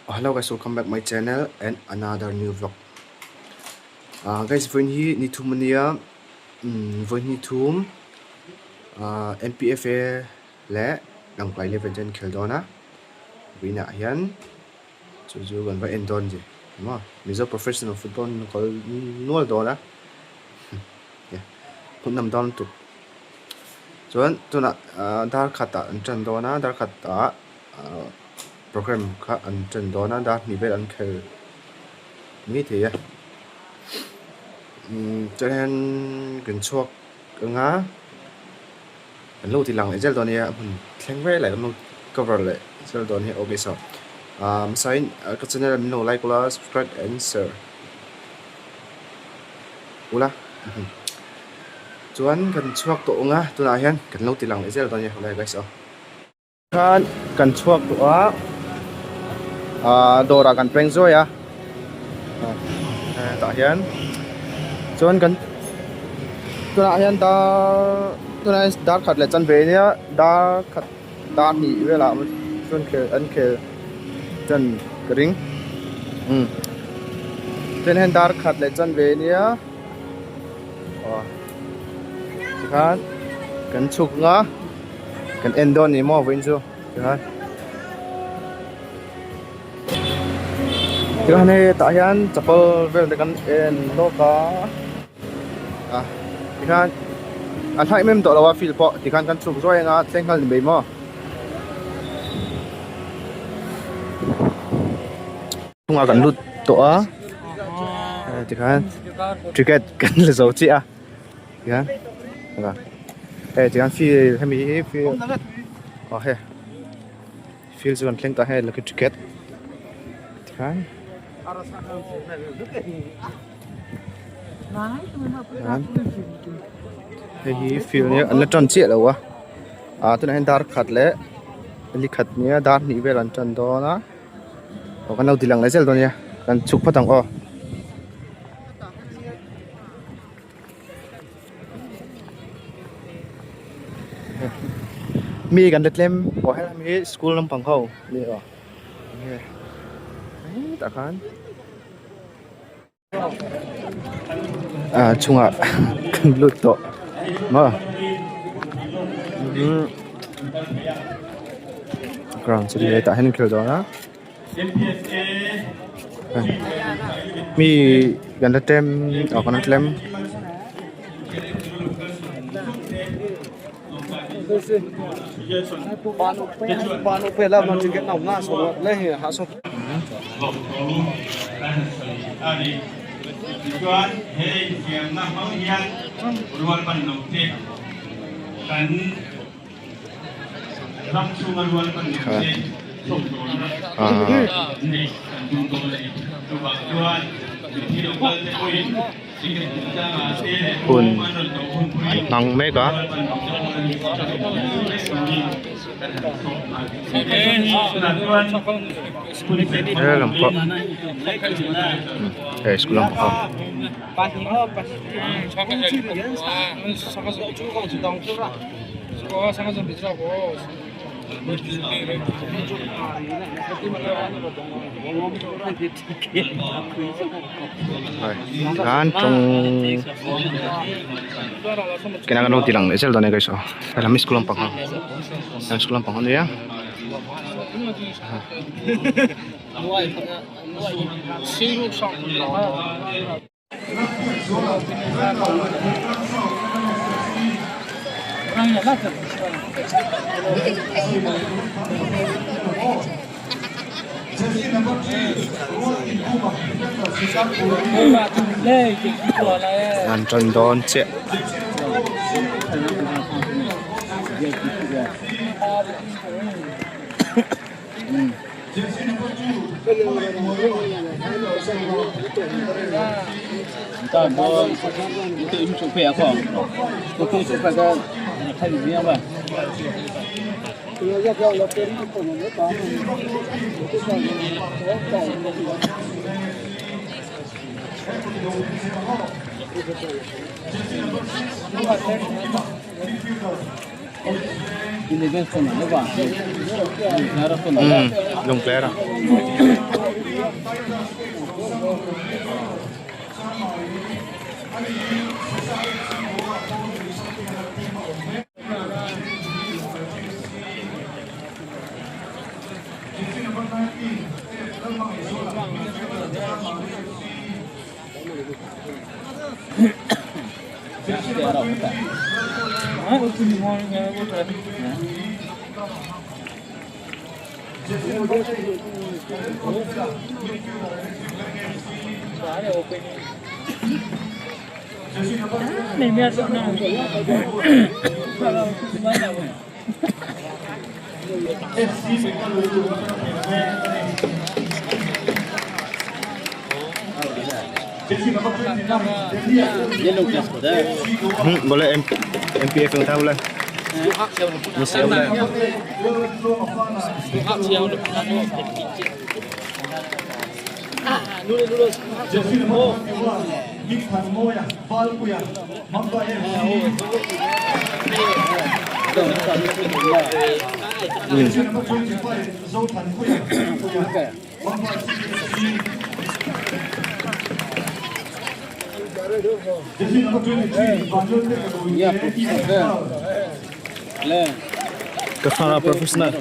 Hello guys welcome back my channel and another new vlog ah guys vawiin hi ni thum ania umm vawiin ni thum ah M_P_F_A leh Lawngtlai level te an khel dawn a vawiin ah hian chu chu kan va en dawn a ni maw Mizo professional football an kal nual dawn a hmun lam dawn lutuk chuan tunah ah dar khatah an tan dawn a dar khatah ah program kha an tan dawn a dar hnih vel an khel mai thei a umm chuan hian kan chhuak ang a kan lo ti lang leh zel dawn nia a hmun thleng vel leh kan lo cover leh zel dawn nia okay so ah hmasain ka channel min lo like ula subscribe and share ula chuan kan chhuak tawh ang a tunah hian kan lo ti lang leh zel dawn nia helai guys aw. Khan kan chhuak tawh a ah dawrah kan peng zuai a tah hian chuan kan tunah hian dar tunah hian dar khat leh chanve ania dar khat dar hnih velah chuan khel an khel tan ka ring umm tunah hian dar khat leh chanve ania aw tikhan kan chhuk ang a. Kan en dawn ni maw vawiin chu tikhan tikhan hei tah hian chapal vel te kan en lawk a ah tikhan a hla em em tawh lo a field pawh tikhan kan chhuk zuai anga thleng nghal ni mai maw. Chhungah kan lut tawh a tikhan ticket kan la zo chiah a tikhan hei tikhan field hemi hi field aw hei field chu kan thleng ta hei lucky ticket tikhan hei hi field nia an la tan chiah lo a ah tunah hian dar khat leh li khat nia dar hnih vel an tan dawn a. Aw kan lo ti lang leh zel dawn nia kan chhuk phawt ang aw. Mi kan la tlem aw helai hi school lampang ho ani aw hetah khan. Ah chungah kan lut tawh maw umm ground chu hetah hian an khel dawn a mi kan la tlem aw kan la tlem. Hun an hmang mek a. He lam pawh hei school lam pawh. Tikhan tawng kena kan lo ti lang leh zel dawn e guys aw helam hi school lampang ho helam school lampang ho ania. An tan dawn chiah. Lung player a. Boleh MPF yang tahu lah. Mesti boleh. Ka khara professional.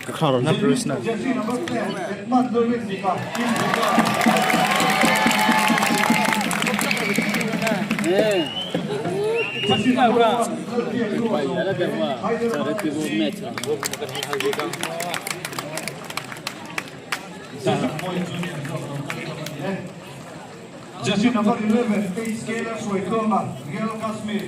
Ka khara na professional. Jersey number 11, Pace Keller Suetonga, Real Kashmir.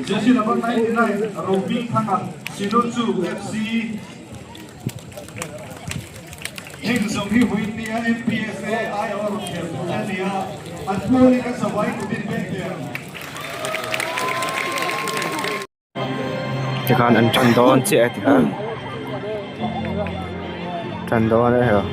Jersey number 99, Robin Thanga, Sinotsu FC. Heng zawng hi vawiin nia MPFA aiawh a rawn khel tur a ni a, an pualin a zavai kutin pek der. Tikhan an tan dawn chiah a tikhan tan dawn a hei.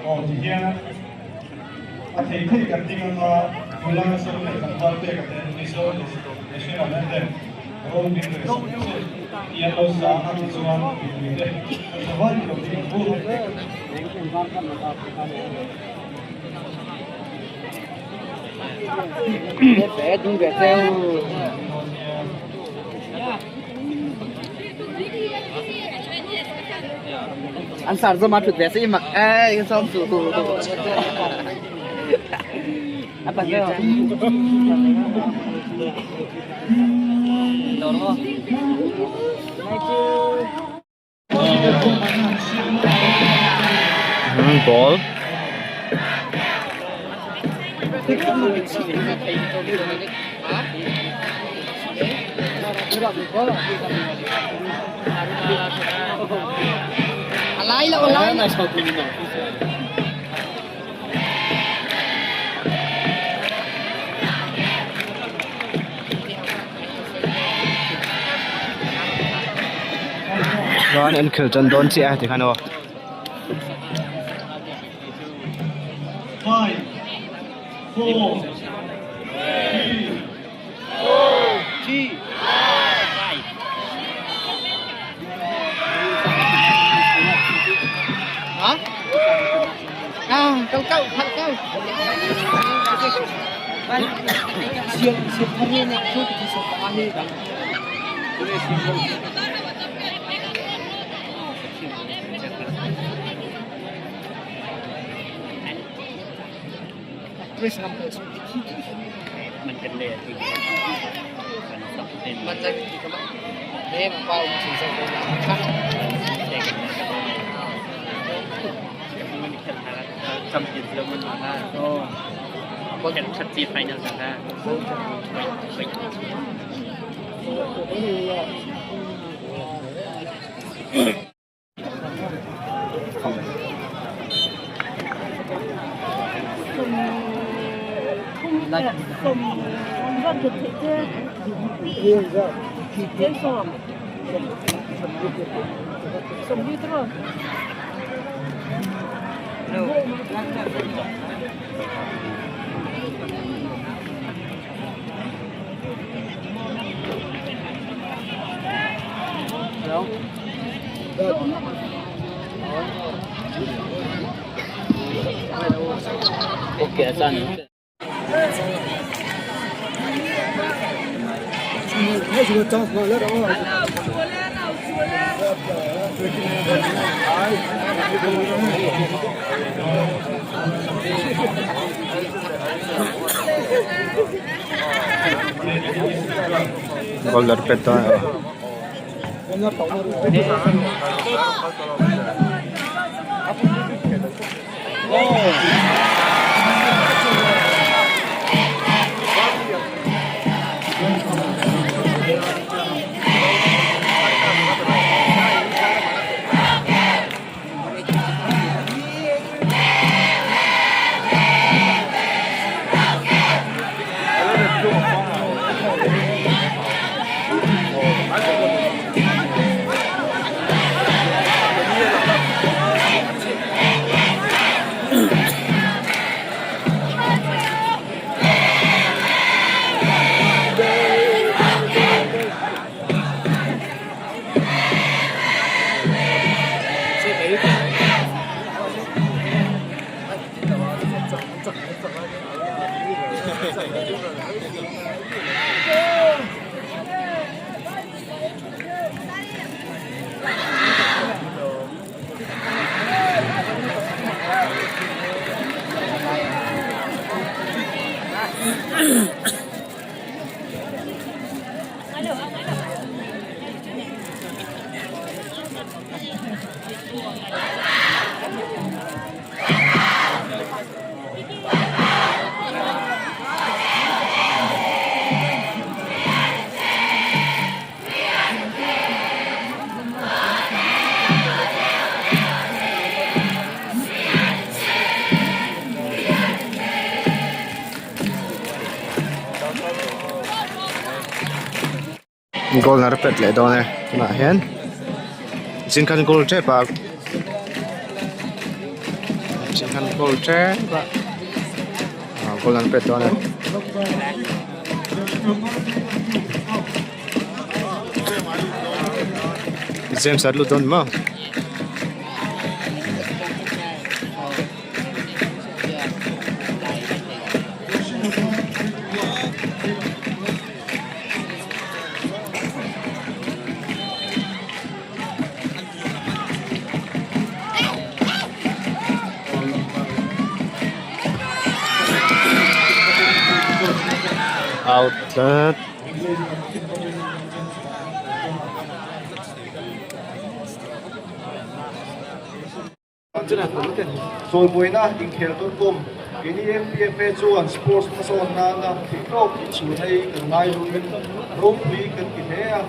Aw ti hian a thei thei kan ding anga nula sawm leh tlangval pek a tel Mizo National Anthem Ro min reh sak che tih an lo sa a tichuan mipui te kan zavai lo ding ang u. An sar zoma thut ve si mak e som su apa tu Ball. Alai la alai. Chuan an khel tan dawn chiah a tikhan aw. Five, four, three, Hả? À, câu câu, thật câu. Siêu siêu thông minh này, chút thì số ba mươi đồng. มันจะกี่กระมังเนี่ยมันเบาจริงๆ Goal an pet dawn a. Goal a pet leh dawn e tunah hian zing khan goal tep a zing khan goal tep a ah goal an pet dawn e. James a lut dawn maw. Out tlat. Chawipuina inkhel tur kum keini MPFA chuan sports hmasawn nana theihtawp inchhun hei kan ngai luin ropui kan ti hle a,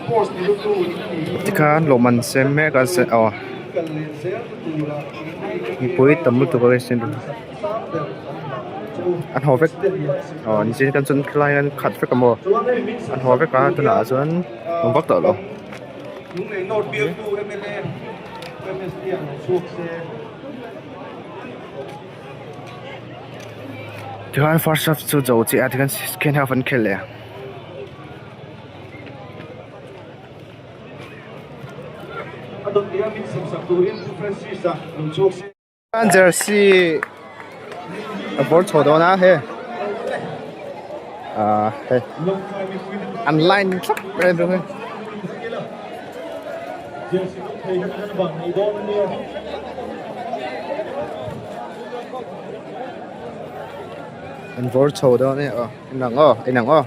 sports ni lutu in ni hi Tikhan lawhman sem mek a se aw kal leh zel tura mipui tam lutuk a sin an haw vek aw nichin kan chuan khilai an khat vek a maw an haw vek a tunah chuan awm vak tawh lo. Lunglei North bialtu mla Tikhan first half chu zo chiah a tikhan second half an khel leh a. Jersey a bawr chho dawn a hei ah hei an line thlap reng reng a. An bawr chho dawn a ni aw inang aw inang aw.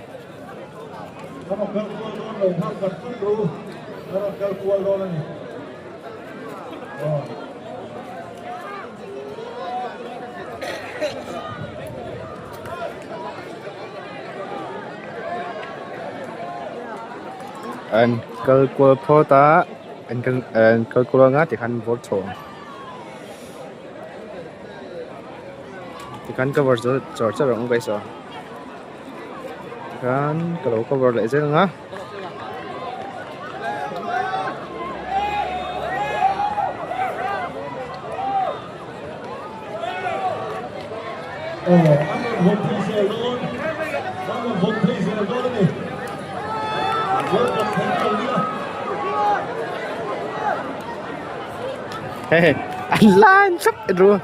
An kal kual phawt a an kal an kal kual anga tikhan an vawr chho ang tikhan cover chu char char ang guys aw tikhan ka lo cover leh zel ang a. Hey, an lan sap ru.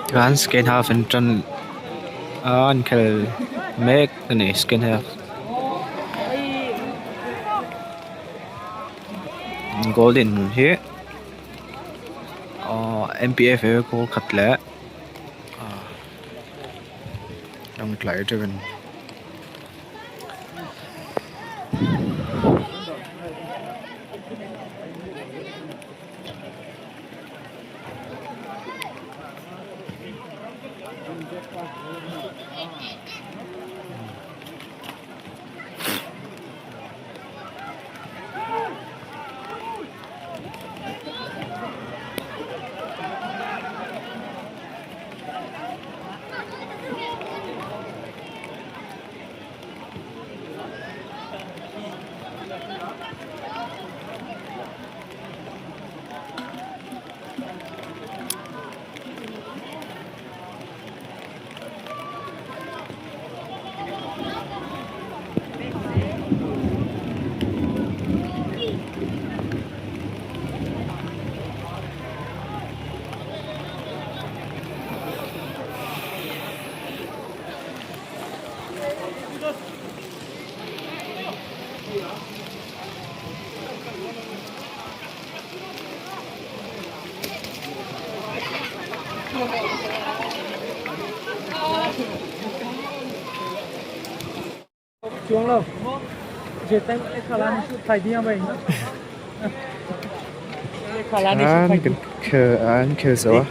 Tikhan second half an tan a an khel mek a ni second half goal dinhmun hi ahh M P F a goal khat leh ahh lawngtlai atangin. An kan khel an khel zo a.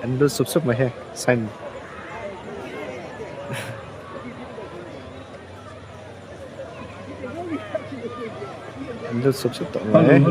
An lut sup sup mai hei sign an lut sup sup tawh mai.